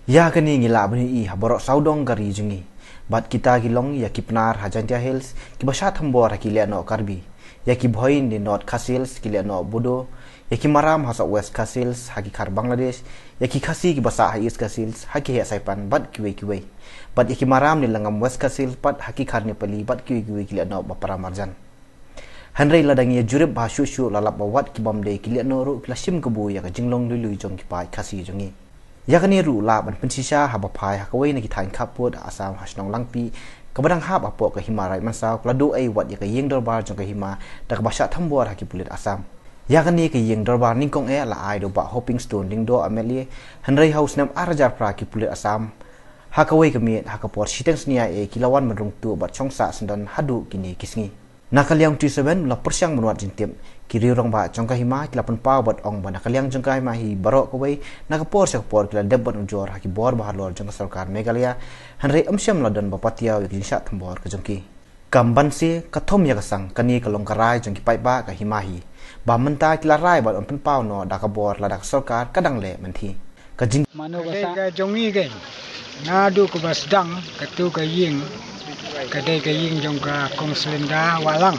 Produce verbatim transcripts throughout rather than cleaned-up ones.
Ïa kane ngi lah ban ïohi ha baroh sawdong ka ri jong ngi. Bad kita ki long ïa ki Pnar ha Jaintia Hills, ki ba shah thombor ha ki lehnoh Karbi. Ïa ki Bhoiñ ne North Khasi Hills ki lehnoh Bodo. Ïa ki Maram ha South West Khasi Hills ha ki khar Bangladesh. Ïa ki Khasi ki ba sah ha East Khasi Hills ha ki heh Saipan bad kiwei kiwei. Bad ïa ki Maram ne Lyngngam West Khasi Hills bad ha ki khar Nepali bad kiwei kiwei ki lehnoh ba para marjan. Hynrei lada ngi ïa jurip ba shuh shuh la lap ba wat ki bym dei ki lehnoh ruh ki la shim kabu ïa ka jinglong lui lui jong ki paid Khasi jong ngi. Ïa kane ruh lah ban pynshisha haba phai ha kawei na ki thaiñ khappud ha Assam ha shnong Langpih, kaba dang hap hapoh ka Hima Raid Mynsaw, ka la duh ei wat ïa ka ïing dorbar jong ka hima da kaba shah thombor ha ki pulit Assam. Ïa kane ka ïing dorbar nyngkong eh la ai da u Bah Hoping Stone Lyngdoh M L A, hynrei ha u snem ar hajar phra ki pulit Assam ha kawei ka miet ha ka por shiteng snia eh ki la wan ban rung tuh bad shong sah syndon haduh kine ki sngi. Na ka liang T seven la pyrshang ban wad jingtip, ki riew rangbah jong ka hima ki la pynpaw bad ong ba na ka liang jong ka hima hi baroh kawei na ka por sha ka por ki la dep ban ujor ha ki bor ba halor jong ka sorkar Meghalaya, hynrei ym shym la don ba patiaw ïa ka jingshah thombor ka jong ki. Kam banse ka thom ïa ka sang, kane ka long ka rai jong ki paidbah ka hima hi ba mynta ki la rai bad yn pynpaw noh da ka bor lada ka sorkar ka dang leh mynthi. Ka jing Mano ka dei ka jong ngi keiñ. Naduh kaba sdang katu ka ïing, ka dei ka ïing jong ka Kong Slinda Wahlang.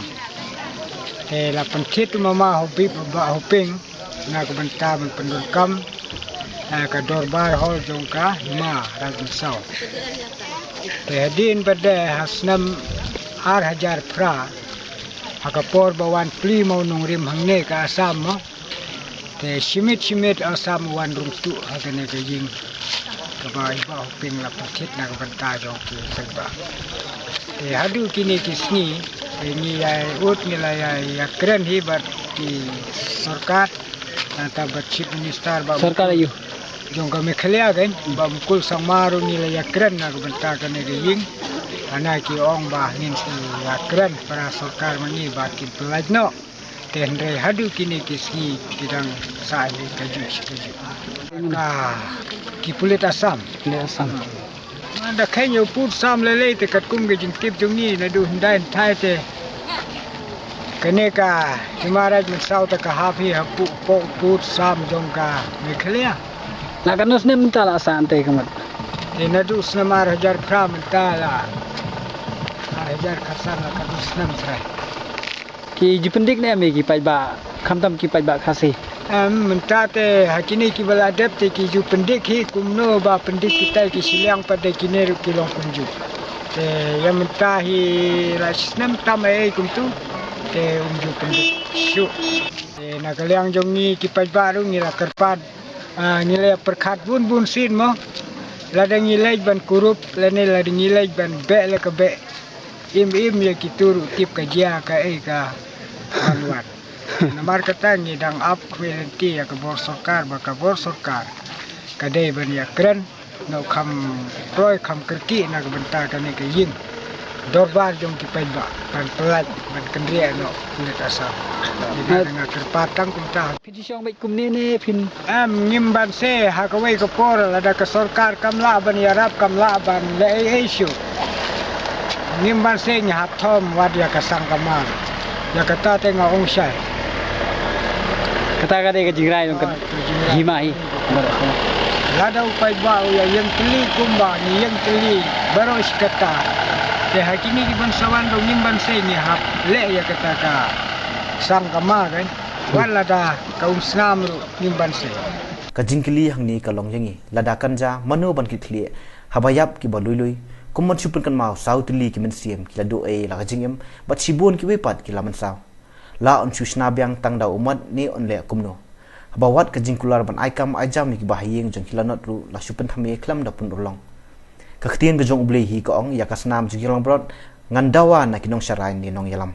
Te la pynthied u mama Hoping, Bah Hoping, na ka bynta ban pyndonkam, eh, ka dorbar hall jong ka Hima Raid Mynsaw. Te hadien ba dei ha snem ar hajar phra, ha ka por ba wan plie ma u nongrim hangne ka Assam mo. Te shimit shimit Assam wan rung tuh ha kane ka ïing kaba i Bah Hoping la pynthied na ka bynta jong ki syrba. Te haduh kine ki sngi, te ngi ïa ud ngi la ïa, ïa kren hi bad ki sorkar, nangta bad Chief Minister ba Sorkar aïu? Jong ka Meghalaya keiñ, Bah Mukul Sangma ruh ngi la ïa kren na ka bynta kane ka ïing. Hana ki ong ba ngin ïa kren para sorkar ma ngi ba kin pynlait noh. Te hynrei haduh kine ki sngi ki dang sah hi kajuh shi kajuh. Ka ki pulit Assam. Pulit Assam. Da kheiñ ïa u pud Sam lei lei te katkum ka jingtip jong ngi naduh hyndai hynthai te kane ka Hima Raid Mynsaw te ka hap hi hapoh u pud Sam jong ka Meghalaya. Na katno snem mynta la sah hangtei ka mut? Te naduh snem ar hajar phra mynta la ar hajar khatsan la katno snem trai. Ki ju pyndik ne em ïa ki paidbah, khamtam ki paidbah Khasi? Em, mynta te ha kine kiba la dep te ki ju pyndik hi, kumno ba pyndik kita ki shiliang pat de kine ruh ki long kumjuh. Te ïa mynta hi la snem tam ei kumtu te um ju pyndik shuh. Te na ka liang jong ngi ki paidbah ruh ngi la kyrpad, ah, ngi la pyrkhat bun bun sien mo. Lada ngi leit ban kurup lane lada ngi leit ban beh la ka beh, im im ïa kitu ruh tip ka jia kaei ka ban wan. Namar kata ngi dang ap khwai lynti ïa ka bor sorkar ba ka bor sorkar ka dei ban ïa kren noh kham poi kham kyrkieh na ka bynta kane ka ïing dorbar jong ki paidbah ban pynlait ban kynriah noh pulit Assam. Ngi dang nga kyrpad tang kumta. Phi ju shong beit kumne ne phin? Em, ngim banse, ha kawei ka por lada ka sorkar kam lah ban ïarap, kam lah ban leh ei ei shuh, ngim banse ngi hap thom wat ïa ka sang ka mar. Ïa kata te nga ong shai. Kata ka dei ka jingrai jong ka hima hi. Lada u paidbah u ïa ïeng tylli kumba ngi ïeng tylli baroh shi katta, te ha kine ki ban sa wan ruh ngim banse ngi hap leh ïa kata ka sang ka mar kan. Wat lada ka um snam ruh ngim banse. Ka jingkylli hangne ka long ïa ngi, lada kan jia mano ban kit khlieh haba ïap kiba lui lui? Kum ban shu pynkynmaw saw tylli ki mynsiem ki la duh ei la ka jingim bad shibun kiwei pat ki la mynsaw. La un shu shna biang tang da u mat ne un leh kumno? Haba wat ka jingkular ban ai kam ai jam ïa kiba ha ïing jong ki lanot ruh la shu pynthame khlem da pynurlong. Ka ktien ka jong U Blei hi ka ong, ïa ka snam jong ki langbrot ngan dawa na ki nongsharai ne nongïalam.